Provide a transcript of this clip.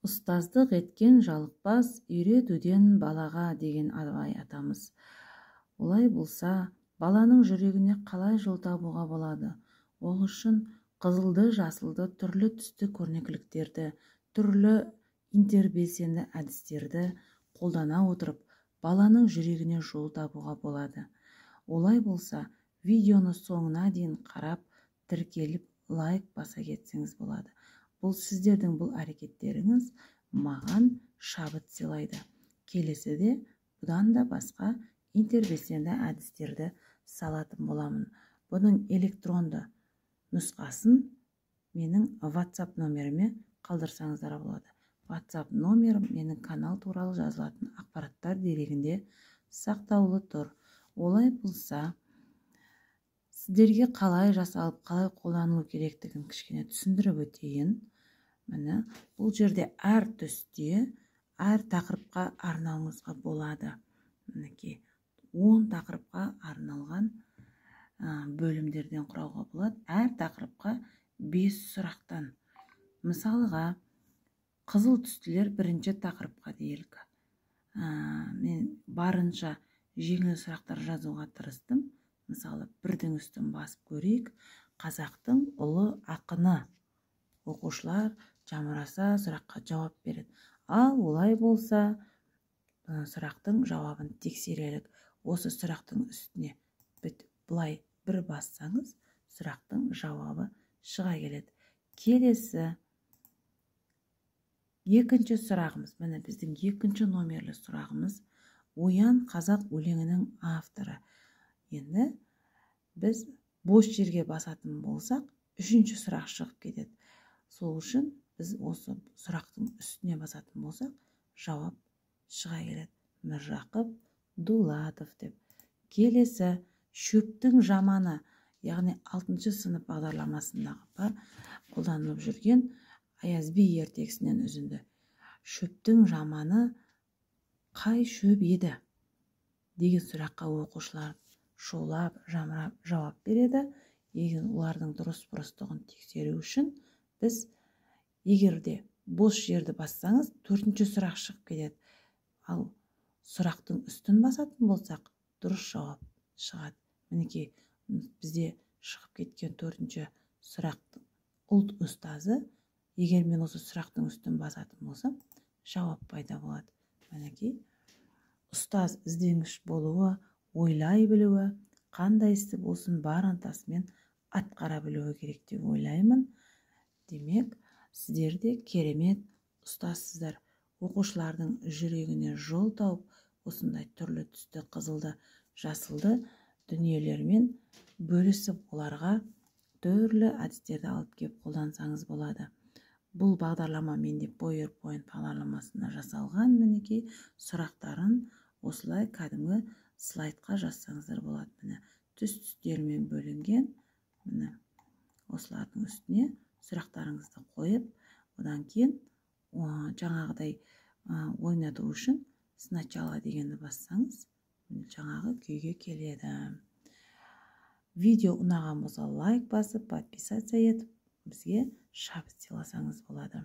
Ұстаздық еткен жалықпас, үйретуден балаға деген Абай атамыз. Олай болса, баланың жүрегіне қалай жол табуға болады? Ол үшін қызылды, жасылды, түрлі түсті көрнекіліктерді, түрлі интербелсенді әдістерді қолдана отырып, баланың жүрегіне жол табуға болады. Олай болса, видеоны соңына дейін қарап, тіркеліп, лайк баса кетсеңіз болады. Бұл сіздердің бұл әрекеттеріңіз маған шабыт сыйлайды. Келесіде бұдан да басқа интербелсенді әдістерді салатын боламын. Бұның электронды нұсқасын менің WhatsApp номеріме қалдырсаңыздар болады. WhatsApp номерім менің канал туралы жазылатын ақпараттар дерегінде сақтаулы тұр. Олай болса, сіздерге қалай жасалып, қалай қолданылу керектігін кішкене түсіндіріп өтейін. Міне, бұл жерде әр түсте, әр тақырыпқа арнауыңызға болады. Мінекей, 10 тақырыпқа арналған бөлімдерден құрауға болады. Әр тақырыпқа 5 сұрақтан. Мысалға, қызыл түстілер бірінші тақырыпқа делік. Мен барынша жеңіл сұрақтар жазуға тырыстым. Мысалы, бірдің үстін басып көрейік. Қазақтың ұлы ақыны. Оқушылар жамыраса сұраққа жауап береді. Ал олай болса, сұрақтың жауабын тексерелік. Осы сұрақтың үстіне былай бір бассаңыз, сұрақтың жауабы шыға келеді. Келесі екінші сұрағымыз, міне біздің екінші номерлі сұрағымыз, Оян қазақ өлеңінің авторы. Енді біз бос жерге басатын болсақ, үшінші сұрақ шығып кетеді. Сол үшін біз осы сұрақтың үстіне басатын болсақ, жауап шыға келеді. Міржақып Дулатов деп. Келесі шөптің жаманы, яғни 6-шы сынып бағдарламасындағы қолданылып жүрген Аяз би ертегісінен үзінді. Шөптің жаманы қай шөп еді деген сұраққа оқушылар шулап, жамырап жауап береді. Егер олардың дұрыс бұрыстығын тексеру үшін біз егер де бос жерді бассаңыз, төртінші сұрақ шығып кетеді. Ал сұрақтың үстін басатын болсақ, дұрыс жауап шығады. Мінекей, бізде шығып кеткен төртінші сұрақ ұлт ұстазы. Егер мен осы сұрақтың үстін басатын болсам, жауап пайда болады. Мінекей, ұстаз ізденгіш болуы, ойлай білуі, қандай істі болсын бар ынтасымен атқара білуі керек деп ойлаймын. Демек, сіздер де керемет ұстазсыздар. Оқушылардың жүрегіне жол тауып, осындай түрлі түсті, қызылды, жасылды дүниелермен бөлісіп, оларға түрлі әдістерді алып келіп қолдансаңыз болады. Бұл бағдарлама менде PowerPoint бағдарламасында жасалған. Мінекей, сұрақтарын осылай кәдімгі слайдқа жазсаңыздар болады. Міне, түс түстермен бөлінген. Міне, осылардың үстіне сұрақтарыңызды қойып, одан кейін жаңағыдай ойнату үшін сначала дегенді бассаңыз, жаңағы күйге келеді. Видео ұнаған болса, лайк басып, подписаться етіп, бізге шабыт сыйласаңыз болады.